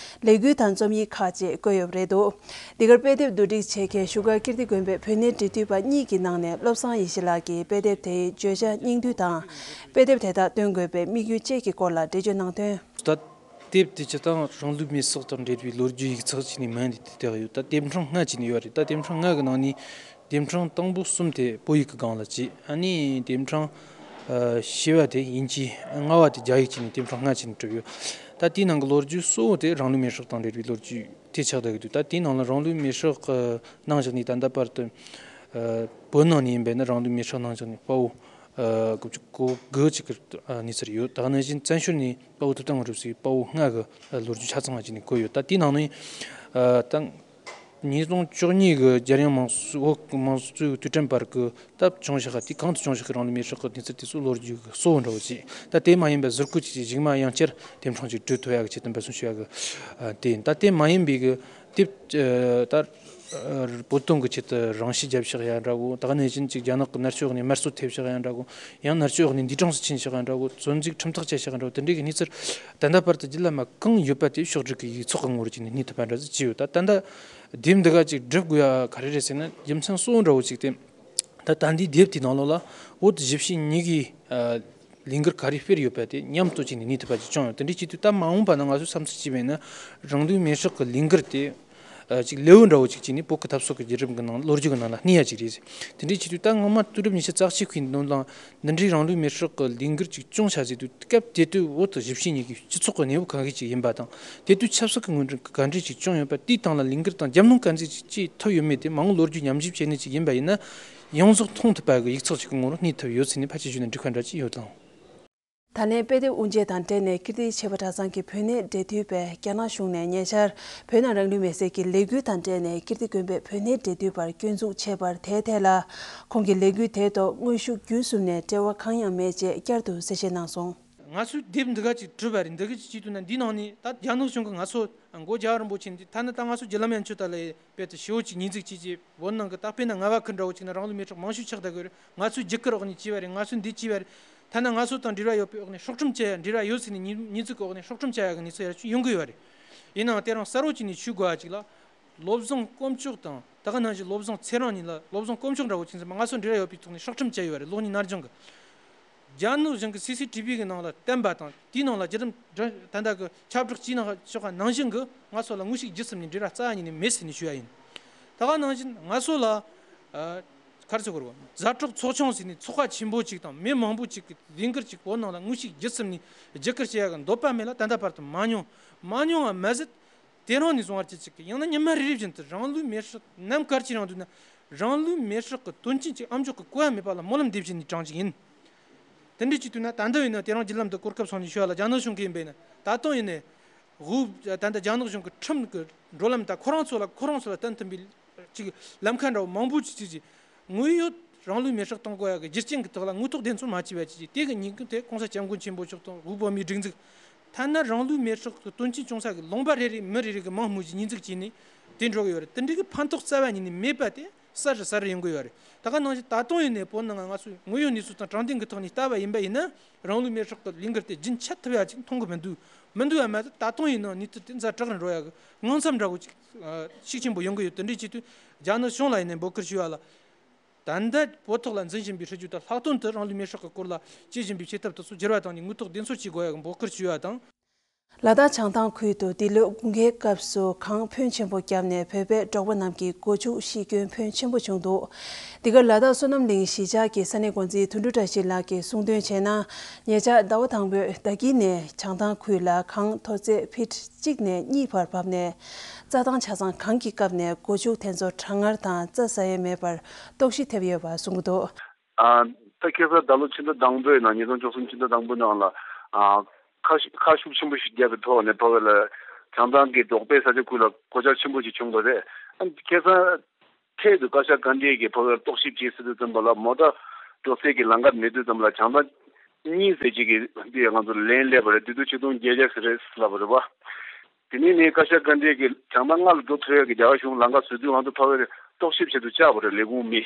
ལས་འགུལ་དང་རྩོམ་ཡིག་ཁག་བཅས་བཀོད་ཡོད་པ་རེད་འདུག་འདི་གར་དཔེ་དེབ་བསྡུ་སྒྲིག་བྱེད་མཁན་བཞུགས་སྒར་ཀིརྟི་དགོན་པའི་བོད་གནས་འབྲེལ་མཐུད་པ་གཉིས་ཀྱི་ནང་ནས་བློ་བཟང་ཡེ་ཤེས་ལགས་ཀྱིས་དཔེ་དེབ་དེའི་བརྗོད་བྱ་སྙིང་བསྡུས་དང་། དཔེ་དེབ་དེ་དག་འདོན་དགོས་པའི་དམིགས་ཡུལ་བཅས་ཀྱི་སྐོར་ལ་འགྲེལ་བརྗོད་གནང་དོན། ད་དེབ་དེ་སྤྱིར་བཏང་རང་ལུས་མེར་སྲེག་དང་འབྲེལ་བའི་ལོ་རྒྱུས་ཡིག་ཚགས་ཅིག་ནས་མིང་འདི་དེབ་ཡོད། ད་དེབ་ཕྲེང་ལྔ་ཅིག་ནས་ཡོད་རེད། ད་དེབ་ཕྲེང་ལྔ་གི་ནང་ནས་དེབ་ཕྲེང་དང་པོ་གསུམ་དེ་བོད་ཡིག་གི་སྒང་ལ་བྲིས། ཨ་ནི་དེབ་ཕྲེང་ཨ་བཞི་བ་དེ་དབྱིན་ཇི། ལྔ་བ་དེ་རྒྱ་ཡིག་ཅིག་ནས་དེབ་ཕྲེང་ལྔ་ཅིག་ནས་གྲུབ་ཡོད། ད་དེའི་ནང་གི་ལོ་རྒྱུས་གཙོ་བོ་དེ་རང་ལུས་མེར་སྲེག་དང་འབྲེལ་བའི་ལོ་རྒྱུས། དེ་ཆགས་བསྡད་ཀྱི་འདུག་ད་དེའི་ནང་ལ་རང་ལུས་མེར་སྲེག་གི་གནང་བཞག་ནས་ད་ལྟ་བར་དུ། ཨ་བོད་ནང་ནས་ཡིན་པས་ན་རང་ལུས་མེར་སྲེག་གནང་བཞག་ནས་དཔའ་བོ་ཨ་དགུ་བཅུ་གོ་དགུ་ཅིག་གི་ཨ་གནས་ཚུལ་ཡོད། ད་ག་ནང་བཞིན་བཙན་བྱོལ་ནས་དཔའ་བོ་ཐུབ་བསྟན་དངོས་གྲུབ་ཟེར་བའི་དཔའ་བོ་ལྔ་གི་ཨ་ལོ་རྒྱུས་ཆ་ཚང་བ་ཅིག་ནས་བཀོད་ཡོད། ད་དེའི་ནང་ནས་ཨ་ད་ཉིས་སྟོང་བཅུ་གཉིས་གི་རྒྱལ་ཡོངས་མང་གཙོ་བོད་མང་གཙོའི་དུས་དྲན་བར་གི་སྟབས་བྱུང་བཞག་དེ་གང་དུ་བྱུང་བཞག་གི་རང་ལུས་མེར་སྲེག་གི་གནས་ཚུལ་དེ་ཚོ་ལོ་རྒྱུས་ཀྱི་གཙོ་བོ་འདྲ་བོ་ཅིག་ད་དེ་མ་ཡིན་པའི་ཟུར་བཀོད་ཅིག་ཅིག་གཞུག་མ་ཡང་བསྐྱར་དེབ་ཕྲེང་ཅིག་བྲིས་ཐུབ་ཡག་གི་ཆེད་དུ་འབད་བརྩོན་ཞུ་ཡག་གི་ཨ་དེ་ཡིན། ད་དེ་མ་ཡིན་པའི་གི་དེབ་ཨ་ད་ཨ་བོད་དོན་གི་ཆེད་དུ་རང་ཤི་བརྒྱབ་བཞག་ཡ་འདྲ་བོ། ད་ག་ནང་བཞིན་ཅིག་རྒྱ་ནག་གི་མནར་གཅོད་འོག་ནས་དམར་གསོད་ཐེབས་བཞག་ཡ་འདྲ་བོ། ཡང་མནར་གཅོད་འོག་ནས་འདས་གྲོངས་སུ་ཕྱིན་བཞག་ཡ་འདྲ་བོ། བཙོན་འཇུག་ཁྲིམས་ཐག་བཅད་བཞག་ཡ་འདྲ་བོ། དེ་འདྲའི་གི་གནས་ཚུལ་ད་ལྟ་བར་དུ་རྒྱུད་ལ་མ་གང་ཡོད་པ་དེ་ཕྱོགས་བསྒྲིགས་གི་ཡིག་ཚོགས་གི་ངོ་བོར་བྱས་ནས་གནས་ཐུབ་པ་འདྲ་ཟིག་ཅིག་ཡོད། ད་ད་ལྟ་དེབ་འདི་ག་ཅིག་སྒྲུབ་དགོས་ཡ་ག་རེ་རེད་ཟེར་ན། རྒྱུ་མཚན་གཙོ་བོ་འདྲ་བོ་ཅིག་དེ། ད་ད་འདི་དེབ་དེའི་ནང་ལོགས་ལ་བོད་གཞིས་བྱེས་གཉིས་ཀྱི་ཨ་ལས་འགུལ་ག་རེ་སྤེལ་ཡོད་པ་དེ་མཉམ་དུ་བྱས་ནས་གནས་ཐུབ་པ་ཅིག་བྱུང་ཡོད། དེ་འདྲའི་ཆེད་དུ་ད་མ་འོངས་པ་ན་ང་ཚོས་བསམ་ཚུལ་བྱས་པས་ན་རང་ལུས་མེར་སྲེག་གི་ལས་འགུལ་དེ་ཨ་ཅིག་ལེའུ་འདྲ་བོ་ཅིག་བྱས་ནས་བོད་ཀྱི་འཐབ་རྩོད་ཀྱི་བརྒྱུད་རིམ་གྱི་ནང་ལོ་རྒྱུས་ཀྱི་ནང་ལ་གནས་ཡ་ཅིག་རེད། དེ་འདྲའི་ཆེད་དུ་ད་སྔོན་མ་དུས་རབས་ཉི་ཤུ་རྩ་གཅིག་པའི་ནང་ལ་འདི་འདྲའི་རང་ལུས་མེར་སྲེག་གི་ལས་འགུལ་ཅིག་བྱུང་བྱ་ཟེར་དུས། སྐབས་དེ་དུས་བོད་དུ་གཞིས་བྱེས་གཉིས་ཀྱི་སྤྱི་ཚོགས་ཀྱི་གནས་བབ་གང་གི་ཅིག་ཡིན་པ་དང་། དེ་དུས་ཆབ་སྲིད་ཀྱི་ངོས་འཛིན་གྱི་ག་འདྲས་ཅིག་བྱུང་ཡོད་པ། དེའི་སྟེང་ལ་ལས་འགུལ་དང་རྒྱབ་ལངས་ག་འདྲས་ཅིག་བྱས་ཐུབ་ཡོད་མེད་དེ་མ་འོངས་ལོ་རྒྱུས་ཉམས་ཞིབ་བྱེད་ནི་ཅིག་ཡིན་པ་ཡིན་ན། ཡོངས་རྫོགས་མཐོང་ཐུབ་པ་གི་ཡིག་ཚགས་ཅིག་གི་ངོ་བོར་གནས་ཐུབ་ཡོད་ཟེར་ནས་ཕལ་ཆེར་ཞུས་ན་འགྲིག་པ་འདྲ་ཅིག་ཡོད་དང་། ད་ལན་དཔེ་དེབ་དབུ་འབྱེད་དང་འབྲེལ་ནས་ཀིརྟི་ཆེ་བ་གྲྭ་ཚང་གི་བོད་གནས་འབྲེལ་མཐུད་པས་རྒྱ་ནག་གཞུང་ནས་ཉེ་ཆར་བོད་ནང་རང་ལུས་མེར་སྲེག་གི་ལས་འགུལ་དང་འབྲེལ་ནས་ཀིརྟི་དགོན་པའི་བོད་གནས་འབྲེལ་མཐུད་པར་སྐྱོན་འཛུགས་བྱས་པར་དེའི་ཐད་ལ། ཁོང་གིས་ལས་འགུལ་དེའི་ཐོག་དངོས་ཤུགས་བརྒྱུད་གསུམ་ནས་འབྲེལ་བ་གང་ཡང་མེད་ཅེས་བསྐྱར་དུ་གསལ་བཤད་གནང་སོང་། ང་ཚོས་དེབ་འདི་ག་ཅིག་བྲིས་པ་རེད། འདི་ག་ཅིག་བྱེད་དུས་ན་འདིའི་ནང་ནས་ད་རྒྱ་ནག་གཞུང་གིས་ང་ཚོ་མགོ་རྒྱ་རིན་པོ་ཆེ་འདི་ཐ་ན་ད་ང་ཚོ་རྒྱུ་ལམ་ཡན་ཆོད་ད་ལ་དཔེ་དེ་ཞེ་བོ་ཅིག་ཉེས་འཛུགས་བྱས་རྗེས་བོད་ནང་གི་ད་དཔེར་ན་རྔ་བ་ཁུལ་འདྲ་བོ་ཅིག་ན་རང་ལུས་མེར་སྲེག་མང་ཤོས་ཆགས་བསྡད་ཀྱི་ཡོད་རེད། ང་ཚོའི་རྒྱུ་སྐར་འོག་ནས་བྱས་པ་རེད། ང་ཚོས་འདི་བྱས་པ་རེད། ཐ་ན་ང་ཚོ་དང་འབྲེལ་བ་ཡོད་པའི་འོག་ནས་སྲོག་ཁྲིམས་བཅད་ཡ། འབྲེལ་བ་ཡོད་ཟེར་ནས་ཉེས་ཉེས་འཛུགས་ཀྱི་འོག་ནས་སྲོག་ཁྲིམས་བཅད་ཡ་གི་གནས་ཚུལ་ཡར་ཡོང་གི་ཡོད་རེད། ཡིན་ནའང་དེ་རིང་གསལ་བོ་བྱས་ནས་ཞུ་དགོས་པ་ཅིག་ལ། བློ་བཟང་དཀོན་མཆོག་དང་ད་ག་ནང་བཞིན་བློ་བཟང་ཚེ་རིང་གཉིས་ལ། བློ་བཟང་དཀོན་མཆོག་འདྲ་བོ་ཅིག་ཚང་མ་ང་ཚོ་འབྲེལ་བ་ཡོད་པའི་ཐོག་ནས་སྲོག་ཁྲིམས་བཅད་ཡོད་རེད། གློག་བརྙན་སྣར་སྦྱོང་གི། རྒྱ་ནག་གཞུང་གི་སི་སི་ཊི་བི་གི་ནང་ལ་བསྟན་པ་དང་དེའི་ནང་ལ་བརྒྱུད་རིམ་ད་ལྟ་གི་ཁྱབ་བསྒྲགས་བྱས་ན་ཆོག་པ་ནང་བཞིན་གི་ང་ཚོ་ལ་དངོས་ཤུགས་བརྒྱུད་གསུམ་ནས་འབྲེལ་བ་རྩ་བ་ཉིད་ནས་མེད་ཟེར་ནས་ཞུ་ཡ་ཡིན། ད་ག་ནང་བཞིན་ང་ཚོ་ལ་ཨ་ག་རེ་ཟེར་དགོས་རེད་བ། ཛ་དྲག་ཚོགས་ཆུང་ཟེར་ནས་ཚོགས་པ་ཆེན་པོ་ཅིག་དང་མི་མང་པོ་ཅིག་གི་ལས་འགུལ་ཅིག་བོད་ནང་ལ་དངོས་ཤུགས་བརྒྱུད་གསུམ་ནས་བརྒྱུད་སྐུལ་བྱེད་ཡ་གི་འདོད་པ་མེད་ལ་ད་ལྟ་བར་དུ་མ་མྱོང་། མ་མྱོང་བ་མ་ཟད། དེ་རིང་ནས་བཟུང་བར་ཅིག་ཅིག་ཡང་ན་ཉི་མ་རེ་རེ་བཞིན་དུ་རང་ལུས་མེར་སྲེག་ནམ་ག་ཅིག་རིང་འདུག་ན། རང་ལུས་མེར་སྲེག་གི་དོན་རྐྱེན་ཅིག་ཨ་མཆོག་གི་གོ་བ་མེད་པ་ལ་སྨོན་ལམ་འདེབས་བཞིན་ནས་དྲངས་ཅིག་ཡིན། དེ་འདྲ་ཅིག་དུས་ན་ད་ལྟ་ཡིན་ན་དེ་རིང་བརྒྱུད་ལམ་དུ་གོ་སྐབས་སོང་ནས་ཞུ་བ་ལ་རྒྱ་ནག་གཞུང་གིས་ཡིན་པས་ན་ད་དུང་ཡིན་ནས་དབུ་ད་ལྟ་རྒྱ་ནག་གཞུང་གི་ཁྲིམས་ཀྱི་འགྲོ་ལམ་དང་ཁོ་རང་ཚོ་ལ་ཁོ་རང་ཚོ་ལ་བསྟན་ཐུབ་པའི་ཅིག་ལམ་ཁ་འདྲ་བོ་མང་པོ་ཅིག་ཅིག་ཅིག་དངོས་ཡོད་རང་ལུས་མེར་སྲེག་གཏོང་དགོས་ཡ་གི་རྒྱུ་རྐྱེན་གྱི་ཐོག་ལ་དངོས་ཐོག་བདེན་འཚོལ་མ་བྱས་པ་ཅིག་ཅིག་དེ་གི་ཉིན་ཀུན་དེ་གོང་ས་སྐྱབས་མགོན་ཆེན་པོ་མཆོག་དང་དབུས་བོད་མིའི་སྒྲིག་འཛུགས། ཐ་ན་རང་ལུས་མེར་སྲེག་གི་དོན་རྐྱེན་བྱུང་ས་གི་ལུང་པ་རེ་རེ་མི་རེ་རེ་གི་མིང་སྨོས་ཀྱི་ཉེས་འཛུགས་བྱས་ནས་དེ་འགྲོ་གི་ཡོད་རེད། དེ་འདྲའི་གི་ཕན་ཐོགས་རྩ་བ་ཉིད་ནས་མེད་པ་དེ་ གསར་རུ་གསར་རུ་ཡོང་གི་ཡོད་རེད། ད་ག་ནང་བཞིན་ད་དུང་ཡིན་ནའི་བོད་ནང་ང་ཚོས་དངོས་ཡོད་གནས་ཚུལ་དང་དྲང་བདེན་གྱི་ཐོག་ནས་ལྟ་བ་ཡིན་པ་ཡིན་ན། རང་ལུས་མེར་སྲེག་གི་ལས་འགུལ་དེ་རྒྱུན་ཆད་ཐུབ་ཡ་ཅིག་མཐོང་གི་མི་འདུག་མི་འདུག་བ་མ་ཟད། ད་དུང་ཡིན་ནའང་གནས་ཚུལ་དེ་ཛ་དྲག་རུ་འགྲོ་ཡ་གི་དངངས་འཚབ་འདྲ་བོ་ཅིག་ཤུགས་ཆེན་པོ་ཡོང་གི་ཡོད། དེ་འདྲའི་ཆེད་དུ་རྒྱ་ནག་གཞུང་ལ་ཡིན་ནའི་འབོད་སྐུལ་ཞུ་ཡ་ལ། ད་ལྟ་བོད་ཐོག་ལ་འཛིན་བཞིན་པའི་སྲིད་ཇུས་དང་ལྷག་དོན་དུ་རང་ལུས་མེར་སྲེག་གི་སྐོར་ལ་བྱེད་བཞིན་པའི་བྱེད་ཐབས་དེ་ཚོ་བསྒྱུར་བ་བཏང་ནས་དངོས་ཐོག་བདེན་འཚོལ་བྱེད་དགོས་ཡ་གི་འབོད་སྐུལ་ཞུ་ཡ་དང་། ལ་དྭགས་བྱང་ཐང་ཁུལ་དུ་འདི་ལོའི་དགུན་ཁའི་སྐབས་སུ་གངས་ཕོན་ཆེན་པོ་བརྒྱབ་ནས་བོད་པའི་འབྲོག་པ་རྣམས་ཀྱི་སྒོ་ཕྱུགས་ཤི་སྐྱོན་ཕོན་ཆེན་པོ་བྱུང་འདུག་འདི་ག་ལ་དྭགས་བསོད་ནམས་གླིང་གཞིས་ཆགས་ཀྱི་ས་གནས་འགོ་འཛིན་དོན་གྲུབ་བཀྲ་ཤིས་ལགས་ཀྱིས་གསུངས་དོན་བྱས་ན། ཉེ་ཆར་ཟླ་བ་དང་པོའི་ཟླ་དཀྱིལ་ནས་བྱང་ཐང་ཁུལ་ལ་གངས་མཐོ་ཚད་ཕིཊ་གཅིག་ནས་གཉིས་བར་བབས་ནས། རྩྭ་ཐང་ཆ་ཚང་གངས་ཀྱིས་བཀབ་ནས་སྒོ་ཕྱུགས་དེ་ཚོ་གྲང་ངར་དང་རྩྭ་ཟ་ཡས་མེད་པར་ལྟོགས་ཤི་ཐེབས་ཡོད་པ་གསུངས་ཀྱི་འདུག་ཨ། ད་ཁ་སང་ད་ལོ་ཕྱི་ཟླ་དང་པོའི་ནང་ཉིས་སྟོང་བཅུ་གསུམ་ཕྱི་ཟླ་དང་པོའི་ནང་ལ། ཨ། ཁ་ཤུ་ཁ་ཤུགས་ཆེན་པོ་ཞིག་བརྒྱབ་པའི་ཐོག་ནས་ཕ་གི་ལ་བྱང་ཐང་གི་འབྲོག་པའི་ས་ཆ་ཁུལ་ལ་གོད་ཆག་ཆེན་པོ་ཞིག་བྱུང་བ་རེད། ཨ། ཁ་སང་འཕྲལ་དུ་བཀའ་ཤག་བཀའ་འདྲི་གིས་ཕ་གི་ལ་རྟོག་ཞིབ་བྱེད་ཟེར་དུས་ཙམ་པ་ལ་མོ་ཊ་འགྲོ་སའི་གི་ལམ་ཁ་མེད་དུས་ཙམ་ལ་བྱང་ཐང་གཉིས་ཟེར་ཅིག་གི་འདི་ང་ཚོ་ལན་སླེབས་པ་རེད། དེ་དུས་ཆིག་སྟོང་བརྒྱད་བརྒྱ་ཟེར་རེད་ལབ་པ་རེད་བ། དེ་ནས་ནི་བཀའ་ཤག་བཀའ་འདྲི་གིས་བྱང་ཐང་ལྔ་ལ་འགྲོ་ཐུབ་ཡག་གི་རྒྱ་གར་གཞུང་ལམ་ཁ་བཟོ་དུས་ང་ཚོ་ཕ་གི་ལ་རྟོག་ཞིབ་བྱེད་དུ་བཅར་བ་རེད་ལས་ཁུངས་མི།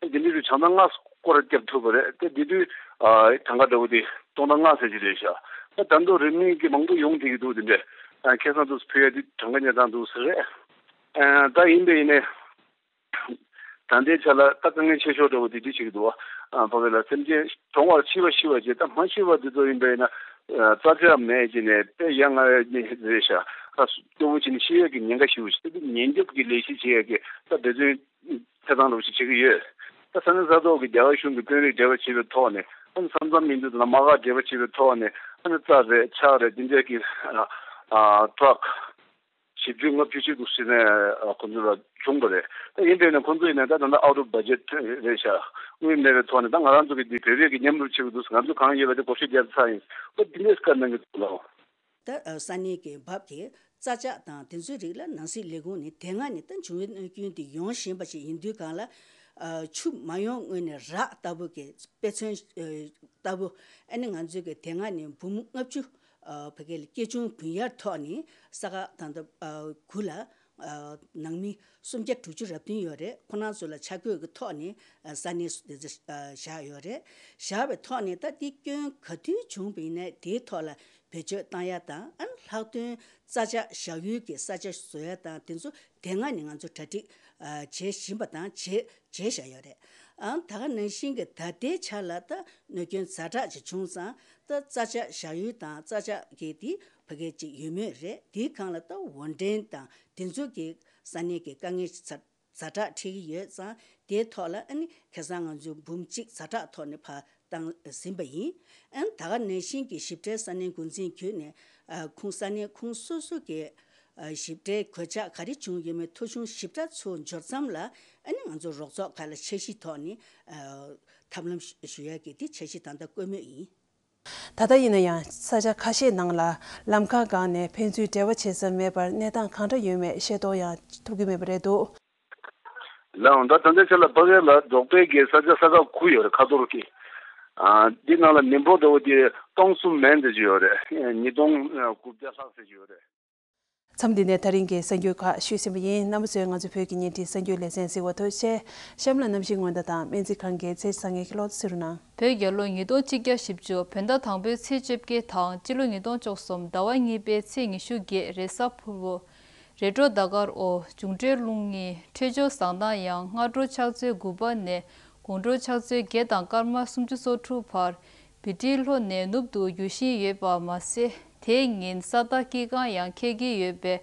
དེ་འདྲའི་དུས་བྱང་ཐང་ལྔ་སྐོར་ར་བརྒྱབ་ཐུབ་པ་རེད། དེ་དེ་དུས་ཨ་གྲངས་ཀ་འདྲ་བོ་དེ་སྟོང་ཕྲག་ལྔ་ཙམ་ཞིག་རེད་ཤག་ད་ད་དུང་རིན་མེད་ཀྱི་མང་པོ་ཡོང་བསྡད་ཀྱི་འདུག་དེ་འདྲས་ཨ་ཁ་སང་དུས་ཕུལ་ཡ་དེ་གྲངས་ཀ་ཉེ་ཐང་འདུག་ཟེར་རེད། ཨ་ད་ཡིན་པས་ཡིན་ནའི། ད་ལྟའི་ཆ་ལ་ད་དཀའ་ངལ་ཆེ་ཤོས་འདྲ་བོ་དེ་འདི་བྱེད་ཀྱི་འདུག་ཨ་ཕ་གི་ལ་སེམས་ཅན་གྲོངས་པར་འཆི་བ་ཤི་བ་བྱེད། ད་མ་ཤི་བ་དེ་ཚོ་ཡིན་པས་ན་རྩྭ་ཆག་མེད་ཅེས་ནས་དཔེ་ཡ་ང་རེད་ཤག་ད་སྐྱོ་བོ་བྱས་ནས་ཤི་ཡས་ཀྱི་ཉེན་ཁ་ཞེ་པོ་ཞིག་དེ་ཉེན་སྐྱོབ་ཀྱི་ལས་གཞི་བྱེད་ཡས་ཀྱི་ད་འབད་བརྩོན་ཆ་ཚང་འདྲ་བོ་ཞིག་བྱེད་ཀྱི་ཡོད། ད་ས་གནས་ས་ཐོག་གི་རྒྱ་གར་གཞུང་གི་དཔོན་རིགས་འབྲེལ་བ་བྱེད་པའི་ཐོག་ནས་ཨ་ནི་ས་མཚམས་ཡིན་དུས་ལ་དམག་སྒར་འབྲེལ་བ་བྱེད་པའི་ཐོག་ནས་ཨ་ནི་རྩྭ་རེད་ཆག་རེད་དེ་འདྲས་ཀྱི་ཨ་ཊ་རག་བཞི་བཅུ་ལྔ་བཅུ་ཅིག་འདུག་ཟེར་ནས་ཁོ་ཚོ་ལ་བྱུང་བ་རེད། ད་ཡིན་པས་ན་ཁོ་ཚོ་ཡིན་ན་ད་ད་ལྟ་out of budget རེད་ཤག་དངུལ་མེད་པའི་ཐོག་ནས་ད་ང་རང་ཚོ་གི་འདི་བོད་རིགས་ཀྱི་མཉམ་རུབ་བྱེད་དགོས་འདུག་ང་ཚོ་གང་ཡོད་པ་དེ་བགོ་བཤའ་རྒྱག་ཚར་ཡིན། ཨོ་འདི་འདྲས་བཀའ་གནང་གི་འདུག་ལགས། ད་ས་གནས་ཀྱི་འབབ་ཀྱི་རྩྭ་ཆག་དང་དེ་ཚོའི་རིགས་ལ་ནང་སྲིད་ལས་ཁུངས་ནས་དེ་སྔ་ནས་ད་འབྱུང་བའི་གནོད་སྐྱོན་དེ་ཡོང་བཞིན་པ་ཞིག་ཡིན་དུས་གང་ལ་ཆུ་མ་ཡོང་སྔོན་ནས་རགས་ལྟ་བུ་གི་དཔེ་མཚོན་ལྟ་བུ་ཨ་ནི་ང་ཚོའི་གི་དེ་སྔ་ནས་འབུམ་ལྔ་བཅུ། ཨ་བོད་སྐད་ལ་སྐྱེ་ཆུང་བུན་གཡར་ཐོག་ནས་ས་ག་ད་ལྟ་ཨ་དགུ་ལ་ཨ་ནང་མི་སུམ་བརྒྱ་དྲུག་ཅུ་རེ་བདུན་ཡོད་རེད། ཁོ་རང་ཚོ་ལ་ཆ་བགོས་ཀྱི་ཐོག་ནས་ཨ་ས་གནས་སུ་དེ་ཚོ་ཨ་བཞག་ཡོད་རེད། བཞག་པའི་ཐོག་ནས་ད་འདི་སྐྱོན་ག་དུས་བྱུང་བ་ཡིན་ནའི་དེའི་ཐོག་ལ་བེད་སྤྱོད་བཏང་ཡ་དང་ཨ་ནི་ལྷག་དོན་རྩྭ་ཆག་བཞག་ཡུལ་གྱི་ས་ཆ་བཟོ་ཡ་དང་དེ་ཚོ་དེ་སྔ་ནས་ང་ཚོ་གྲ་སྒྲིག་ཨ་བྱེད་བཞིན་པ་དང་བྱེད་བྱས་བཞག་ཡོད་རེད། ཨང་ད་ག་ནང་བཞིན་གྱི་ད་ལྟའི་ཆ་ལ་ད་གནོད་སྐྱོན་ཛ་དྲག་ཅིག་བྱུང་ཙང་ད་རྩྭ་ཆག་བཞག་ཡུལ་དང་རྩྭ་ཆག་གི་དེ་ཕ་གི་ཅིག་ཡོད་མེད་རེད། དེའི་སྒང་ལ་ད་འོར་འདྲེན་དང་དེ་ཚོ་གི་ས་གནས་ཀྱི་དཀའ་ངལ་ཛ་ཛ་དྲག་འཕྲད་ཀྱི་ཡོད་ཙང་དེའི་ཐོག་ལ་ཨ་ནི་ཁ་སང་ང་ཚོས་འབུམ་གཅིག་ཛ་དྲག་ཐོག་ནས་ཕར་བཏང་ཟིན་པ་ཡིན། ཨ་ནི་ད་ག་ནང་བཞིན་གྱི་ཞིབ་ཕྲའི་ས་གནས་འགོ་འཛིན་བརྒྱུད་ནས་ཨ་ཁོང་ས་གནས་ཁོང་སོ་སོ་གི་ཨ་ཞིབ་ཕྲའི་གོད་ཆག་ག་རེ་བྱུང་ཡོད་མེད་ཐོ་གཞུང་ཞིབ་ཕྲ་ཚོ་འབྱོར་མཚམས་ལ་ཨ་ནི་ང་ཚོ་རོགས་ཚོགས་ཁག་ལ་འཆར་གཞི་ཐོག་ནས་ཨ་ཐབས་ལམ་ཞུ་ཡ་གི་དེ་འཆར་གཞི་ད་ལྟ་བཀོད་མུས་ཡིན། ད་ལྟ་ཡིན་ན་ཡང་ས་ཆ་ཁ་ཤས་ནང་ལ་ལམ་ཁ་འགག་ནས་ཕན་ཚུན་འབྲེལ་བ་བྱེད་ས་མེད་པར་གནས་སྟངས་གང་འདྲ་ཡོད་མེད་ཤེས་རྟོགས་ཡང་ཐུབ་ཀྱི་མེད་པ་རེད་འདུག་ལགས་འོང་། ད་ད་ལྟའི་ཆ་ལ་ཕ་གི་ལ་འབྲོག་པའི་གི་ས་ཆ་ས་ཁག་དགུ་ཡོད་རེད། ཁ་ཐོར་གྱི། ཨ་འདི་ནང་ལ་མི་འབོར་འདྲ་བོ་དེ་སྟོང་གསུམ་མན་ཙམ་ཅིག་ཡོད་རེད། ཉིས་སྟོང་དགུ་བརྒྱ་ལྷག་ཙམ་ཅིག་ཡོད་རེད། མཚམས་འདི་ནས་ད་རིང་གི་གསར་འགྱུར་ཁག་ཞུས་ཟིན་པ་ཡིན། རྣམ་པ་ཚོས་ང་ཚོ་བོད་ཀྱི་བརྙན་འཕྲིན་གསར་འགྱུར་ལེ་ཚན་གཟིགས་པར་ཐུགས་རྗེ་ཆེ། གཤམ་ལ་གནམ་གཤིས་སྔོན་བརྡ་དང་སྨན་རྩིས་ཁང་གི་ཚེས་བཟང་ངན་གྱི་གློག་བརྡ་ཟེར་རུ་གནང་། བོད་རྒྱལ་ལོ་ཉིས་སྟོང་ཆིག་བརྒྱ་བཞི་བཅུ་བོད་ཟླ་དང་པོའི་ཚེས་བཅོ་བརྒྱད་དང་སྤྱི་ལོ་ཉིས་སྟོང་བཅུ་གསུམ་ཟླ་བ་གཉིས་པའི་ཚེས་ཉི་ཤུ་བརྒྱད་རེས་གཟའ་ཕུར་བུ། རེས་འགྲོགས་ཟླ་སྐར་འོ། འབྱུང་འཕྲོད་རླུང་གཉིས། འཕྲོད་སྦྱོར་བཟང་ཐང་ཡང་སྔ་དྲོ་ཕྱག་ཚོད་དགུ་པ་ནས་དགོང་དྲོ་ཕྱག་ཚོད་བརྒྱད་དང་སྐར་མ་སུམ་ཅུ་སོ་དྲུག་བར་བི་ཏི་ལྷོ་ནས་ནུབ་ཏུ་རྒྱུ་ཞིང་ཡོད་པ་མ་ཟད། དེའི་ཉིན་ས་མཐའ་དཀྱིལ་ཁང་ཡང་ཁེགས་ཀྱི་ཡོད་པས་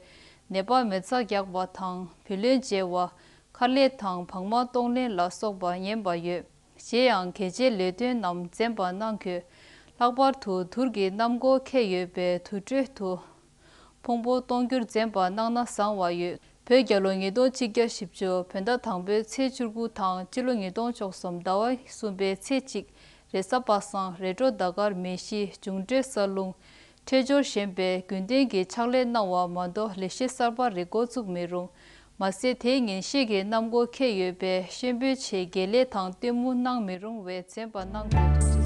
ནད་པ་མེ་བཙའ་རྒྱག་པ་དང་བུ་ལོན་འཇལ་བ། མཁར་ལས་དང་བག་མ་གཏོང་ལེན་ལ་སོགས་པ་ཉན་པ་ཡོད། གཞན་ཡང་གལ་ཆེའི་ལས་དོན་རྣམས་འཛེམ་པ་གནང་དགོས། ལྷག་པར་དུ་དུར་གྱི་གནམ་སྒོ་ཁེལ་ཡོད་པའི་དུར་ཁྲོད་དུ་ཕུང་པོ་གཏོང་རྒྱུར་འཛེམ་པ་གནང་ན་བཟང་བ་ཡོད། བོད་རྒྱལ་ལོ་ཉིས་སྟོང་ཆིག་བརྒྱ་བཞི་བཅུ་བོད་ཟླ་དང་པོའི་ཚེས་བཅུ་དགུ་དང་སྤྱི་ལོ་ཉིས་སྟོང་བཅུ་གསུམ་ཟླ་བ་གསུམ་པའི་ཚེས་གཅིག་རེས་གཟའ་པ་སངས་རེས་འགྲོགས་ཟླ་སྐར་མེ་བཞི། འབྱུང་འཕྲོད་ས་རླུང་། འཕྲོད་སྦྱོར་ཞན་པས་རྒྱུན་ལྡན་གྱི་ཕྱག་ལས་གནང་བ་མ་གཏོགས་ལས་གཞི་གསར་པ་རེ་འགོ་བཙུགས་མི་རུང་། མ་ཟད་དེའི་ཉིན་ཤེལ་གྱི་གནམ་སྒོ་ཁེལ་ཡོད་པས་ཤེལ་སྦོལ་ཆེད་དགེ་ལས་དང་སྟོན་མོ་གནང་མི་རུང་བས་འཛེམ་པ་གནང་དགོས།